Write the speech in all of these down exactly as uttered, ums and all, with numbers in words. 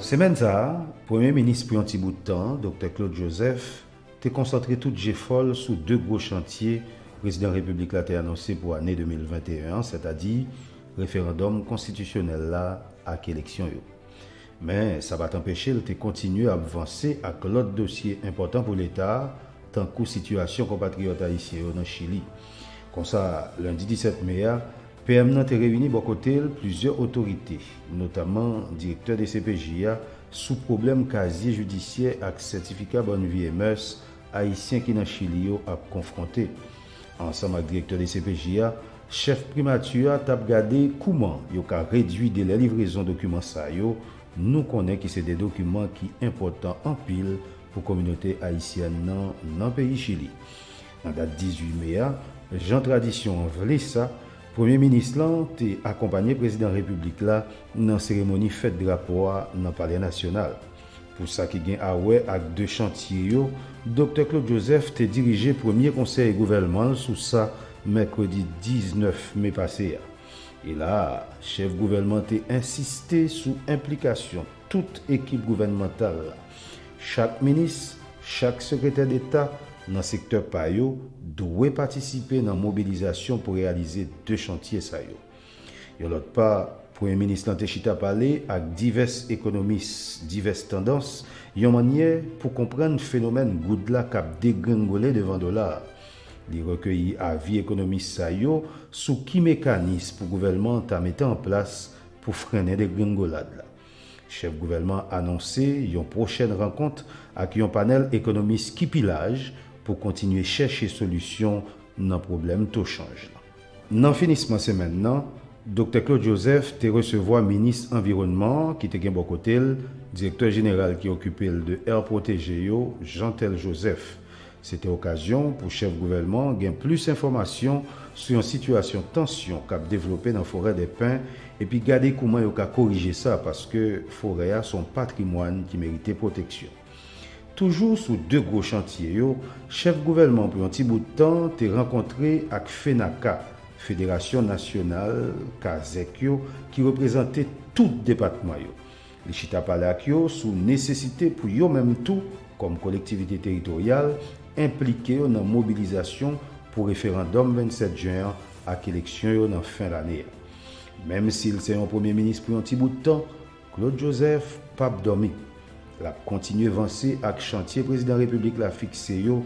Semèn sa a, Premye Minis pou yon ti bout tan, Doktè Claude Joseph, te konsantre tout jefò l sou de gwo chantye Prezidan Repiblik la te anonse pou ane de mil venteyen an, sètadi referandòm konstitisyonèl la ak eleksyon yo. Men, sa pa t anpeche l te kontinye ap vanse ak lòt dosye enpòtan pou Leta a, tankou sitiyasyon konpatriyòt ayisyen yo nan Chili. Konsa, lendi disèt me a, P M nan te reyini bò kote l plizyè otorite, notamman direktè D C P J a, sou pwoblèm kazye jidisyè ak sètifika bòn vi e mès ayisyen ki nan Chili yo ap konfwonte. Ansanm ak direktè D C P J a, chèf primati a t ap gade kouman yo ka redui delè livrezon dokiman sa yo, nou konnen ki se de dokiman ki enpòtan anpil pou kominote ayisyèn nan nan peyi Chili. Nan dat dizuit me a, jan tradisyon an vle sa, Premye Minis lan te akonpanye Prezidan Repiblik la nan seremoni fèt drapo a nan Palè Nasyonal. Pou sa ki gen a wè ak de chantye yo, Doktè Claude Joseph te dirije premye konsèy gouvèlman l sou sa mèkredi diznèf me pase a. E la a, chèf gouvèlman te ensiste sou enplikasyon tout ekip gouvènmantal la. Chak minis, chak sekretè deta nan sektè pa yo dwe patisipe nan mobilizasyon pou reyalize de chantye sa yo. Yon lòt pa, Premye Minis lan te chita pale ak divès ekonomis, divès tandans, yon mannyè pou konprann fenomèn goud la k ap degrengole devan dola a. Li rekeyi avi ekonomis sa yo sou ki mekanis pou gouvènman an ta mete an plas pou frennen degrengolad la. Chèf gouvèlman an anonse yon pwochèn rankont ak yon panèl ekonomis ki pi laj pou kontinye chèche solisyon nan pwoblèm to chanj lan. Nan finisman semèn nan, Doktè Claude Joseph te resevwa minis anviwònman an ki te gen bò kote l direktè jeneral ki okipe l de air pwoteje yo, Jeantel Joseph. Se te okazyon pou chèf gouvèlman an gen plis enfòmasyon sou yon sitiyasyon tansyon k ap devlope nan Forèdèpen epi gade kouman yo ka korije sa, paske forè a se yon patrimwàn ki merite pwoteksyon. Toujou sou de gwo chantye yo, chèf gouvèlman pou yon ti bout tan te rankontre ak FENACA, Federasyon Nasyonal Kazèk yo, ki reprezante tout depatman yo. Li chita pale ak yo sou nesesite pou yo menm tou, kòm kolektivite teritoryal, enplike yo nan mobilizasyon pou referandòm vennsèt jen an ak eleksyon yo nan fen lane a. Menm si l se yon premye minis pou yon ti bout tan, Claude Joseph p ap dòmi. L ap kontinye vanse ak chantye Prezidan Repiblik la fikse yo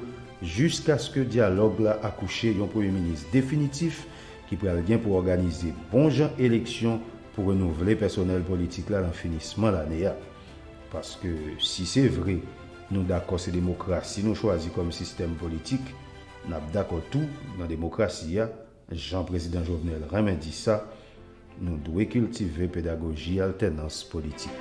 jiskaske dyalòg la akouche yon premye minis definitif ki pral gen pou òganize bon jan eleksyon pou renouvle pèsonèl politik la nan finisman lane a. Paske si se vre nou dakò se demokrasi nou chwazi kòm sistèm politik, n ap dakò tou nan demokrasi a, jan Prezidan Jovenel renmen di sa, nou dwe kiltive pedagoji altènans politik.